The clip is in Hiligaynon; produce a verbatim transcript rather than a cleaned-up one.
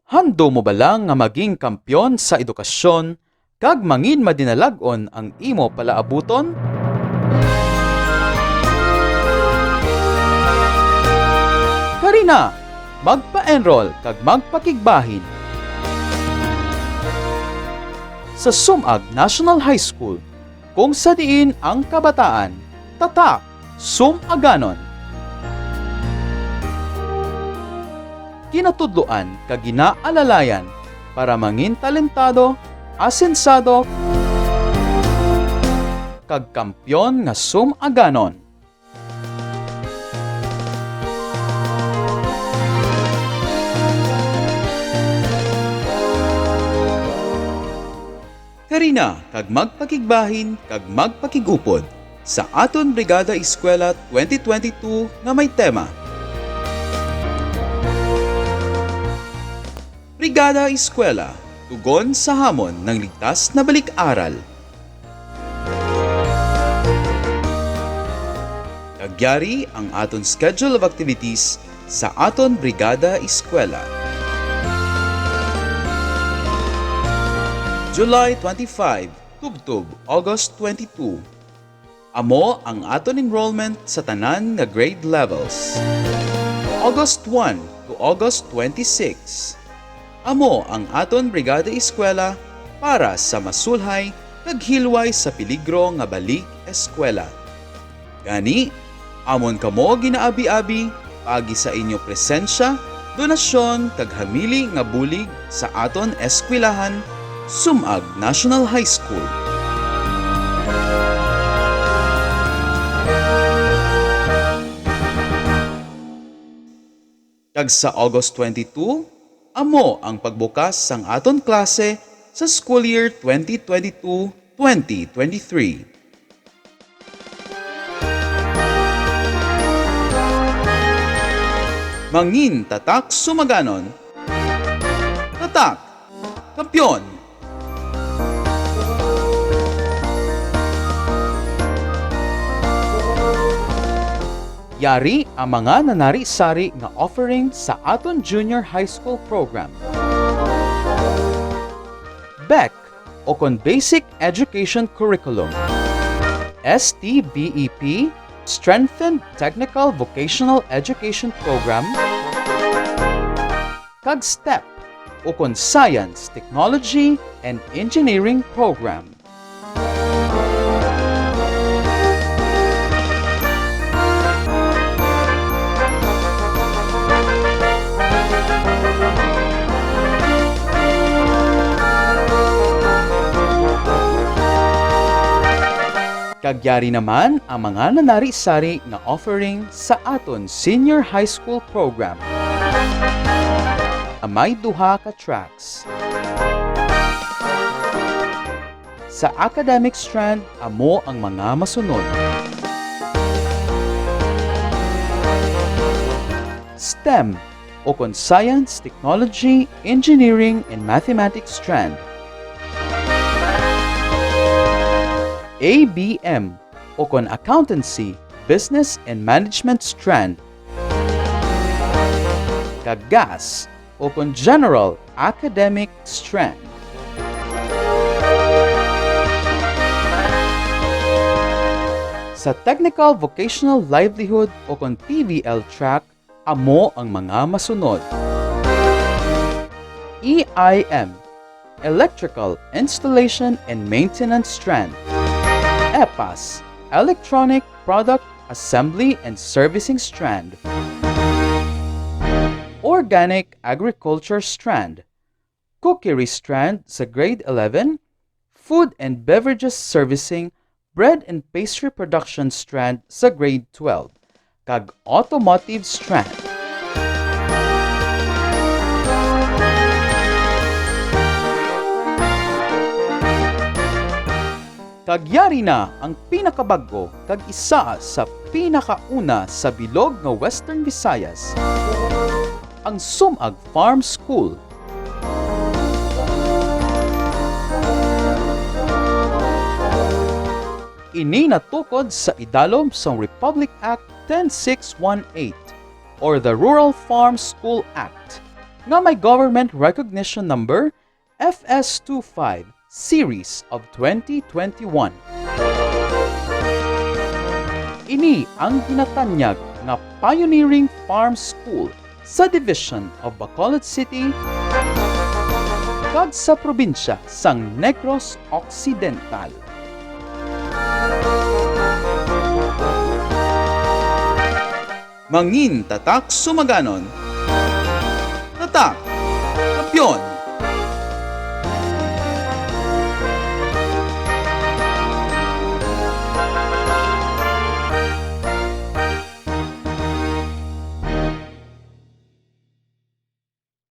Handom mo bala nga maging kampiyon sa edukasyon kag mangin madinalag-on ang imo palaabuton? Kari na, magpa-enroll kag magpakigbahin sa Sumag National High School, kung sa diin ang kabataan tatak sumaganon, ginatudloan kag ginaalalayan para mangin talentado, asensado, kag kampiyon nga sumaganon. Kari na kag magpakigbahin kag magpakig-upod sa aton Brigada Eskwela twenty twenty-two nga may tema, Brigada Eskwela, Tugon sa Hamon ng Ligtas na Balik-Aral. Kag yari ang aton schedule of activities sa aton Brigada Eskwela. July twenty-five, tubtob August twenty-two. Amo ang aton enrollment sa tanan nga grade levels. August one to August twenty-six. Amo ang aton Brigada Eskwela para sa masulhay kag hilway sa peligro nga balik eskwela. Gani, amon kamo ginaabi-abi paagi sa inyo presensya, donasyon, kag hamili nga bulig sa aton eskwelahan, Sumag National High School. Kag sa August twenty-two, amo ang pagbukas sang aton klase sa school year twenty twenty-two, twenty twenty-three. Mangin tatak sumaganon, tatak kampiyon. Yari ang mga nanari-sari nga offering sa aton junior high school program. BEC, ukon Basic Education Curriculum, S T B E P, Strengthened Technical Vocational Education Program, kag STEP, ukon Science, Technology, and Engineering Program. Kag yari naman ang mga nanari-sari nga offering sa aton senior high school program, nga may duha ka tracks. Sa academic strand, amo ang mga masunod: STEM, ukon Science, Technology, Engineering, and Mathematics strand; A B M, ukon Accountancy, Business, and Management strand; kag GAS, ukon General Academic strand. Sa Technical Vocational Livelihood, ukon T V L track, amo ang mga masunod: E I M, Electrical Installation and Maintenance strand; EPAS, Electronic Product Assembly and Servicing strand; Organic Agriculture strand; Cookery strand sa grade eleven; Food and Beverages Servicing, Bread and Pastry Production strand sa grade twelve; kag Automotive strand. Kag yari na ang pinakabag-o kag isa sa pinakauna sa bilog nga Western Visayas, ang Sumag Farm School. Ini natukod sa idalom sang Republic Act ten six one eight or the Rural Farm School Act, nga may government recognition number F S two five series of twenty twenty-one. Ini ang ginatanyag nga pioneering farm school sa Division of Bacolod City kag sa probinsya sang Negros Occidental. Mangin Tatak Sumaganon. Tatak